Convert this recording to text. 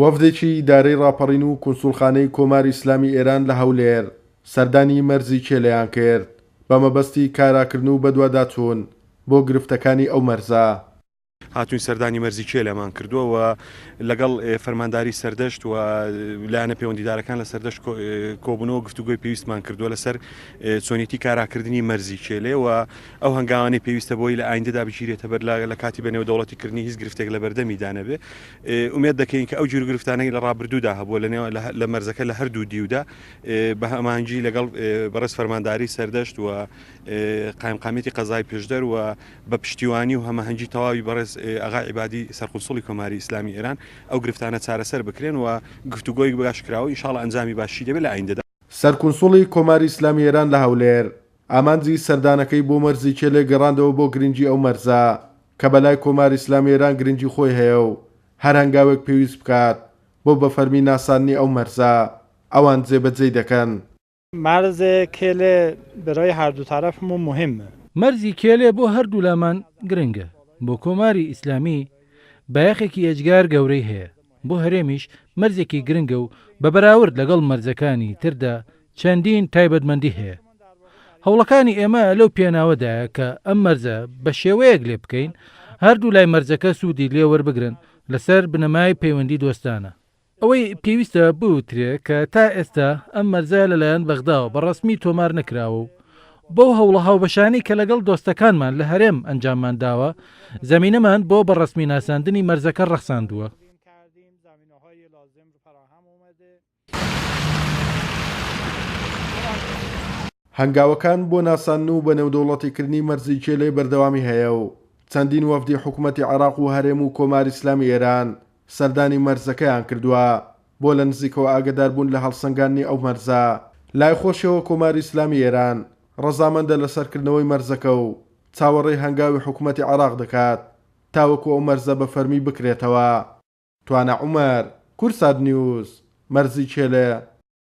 وەفدێکی ئیدارەی ڕاپەڕین و کونسوڵخانەی کۆماری ئیسلامی ئێران لە هەولێر سەردانی مەرزی کێلێیان کرد بە مەبەستی کاراکردن و بەدواداچوون بۆ گرفتەکانی ئەو مەرزە. هاتووین سەردانی مەرزی کێلێمان کردووە و لەگەڵ فەرمانداری سەردەشت و لایەنە پەیوەندیدارەکان لە سەردەشت کۆبوونەوە گفتوگۆی پێویستمان کردووە لەسەر چۆنیەتی کاراکردنی مەرزی کێلێ و ئەو هەنگاوانەی پێویستە بۆی لە ئایندەدا بگیرێتە بەر لە کاتی بە نێودەوڵەتی کردنی هیچ گرفتێک لە بەردەمیدا نەبێ. ئومێد دەکەین کە ئەو گیروگرفتانەی لە ڕابردوودا هەبووە لە نێوان لە مەرزەکە لە هەردوو دیودا بە هەماهەنگی لەگەڵ بەڕێز فەرمانداری سەردەشت و قایمقامیەتی قەزای پشدەر و بە پشتیوانی و هەماهەنگی تەواوی بەڕێز ئاغای عیبادی سەرقونسوڵی کۆماری ئیسلامی ئێران ئەو گرفتانە چارەسەر بکرێن و گفتوگۆی باش کراوە ئینشاڵڵا ئەنجامی باشی دەبێت لە ئایندەدا. سەرکونسوڵی کۆماری ئیسلامی ئێران لە هەولێر، ئامانجی سەردانەکەی بۆ مەرزی کێلێ گەڕاندەوە بۆ گرنگی ئەو مەرزە کە بەلای کۆماری ئیسلامی ئێران گرنگی خۆی هەیە و هەر هەنگاوێک پێویست بکات بۆ بە فەرمی ناساندنی ئەو مەرزە ئەوان جێبەجێی دەکەن. مرز کێلێ برای هر دو طرفمون مهمه. مەرزی کێلێ بۆ هەردوولامان گرنگە، بۆ کۆماری ئیسلامی بایەخێکی ئێجگار گەورەی هەیە، بۆ هەرێمیش مەرزێکی گرنگە و بە بەراورد لەگەڵ مەرزەکانی تردا چەندین تایبەتمەندی هەیە. هەوڵەکانی ئێمە لەو پێناوەدایە کە ئەم مەرزە بە شێوەیەک لێ بکەین هەردوو لای مەرزەکە سوودی لێ وەربگرن لەسەر بنەمای پەیوەندی دۆستانە. ئەوەی پێویستە بوترێ کە تا ئێستا ئەم مەرزە لەلایەن بەغداوە بە ڕەسمی تۆمار نەکراوە و بەو هەوڵە هاوبەشانەی کە لەگەڵ دۆستەکانمان لە هەرێم ئەنجاممان داوە، زەمینەمان بۆ بە ڕەسمی ناساندنی مەرزەکە ڕەخساندووە. هەنگاوەکان بۆ ناساندن و بەنێودەوڵەتیکردنی مەرزی کێلێ بەردەوامی هەیە و چەندین وەفدی حکومەتی عێراق و هەرێم و کۆماری ئیسلامی ئێران سەردانی مەرزەکەیان کردووە بۆ لە نزیکەوە ئاگەداربوون لە هەڵسەنگاندنی ئەو مەرزە. لای خۆشیەوە کۆماری ئیسلامی ئێران ڕەزامەندە لەسەر کردنەوەی مەرزەکە و چاوەڕێی هەنگاوی حکومەتی عێراق دەکات تاوەکو ئەو مەرزە بە فەرمی بکرێتەوە. توانا عومەر، کوردسات نیوز، مەرزی کێلێ.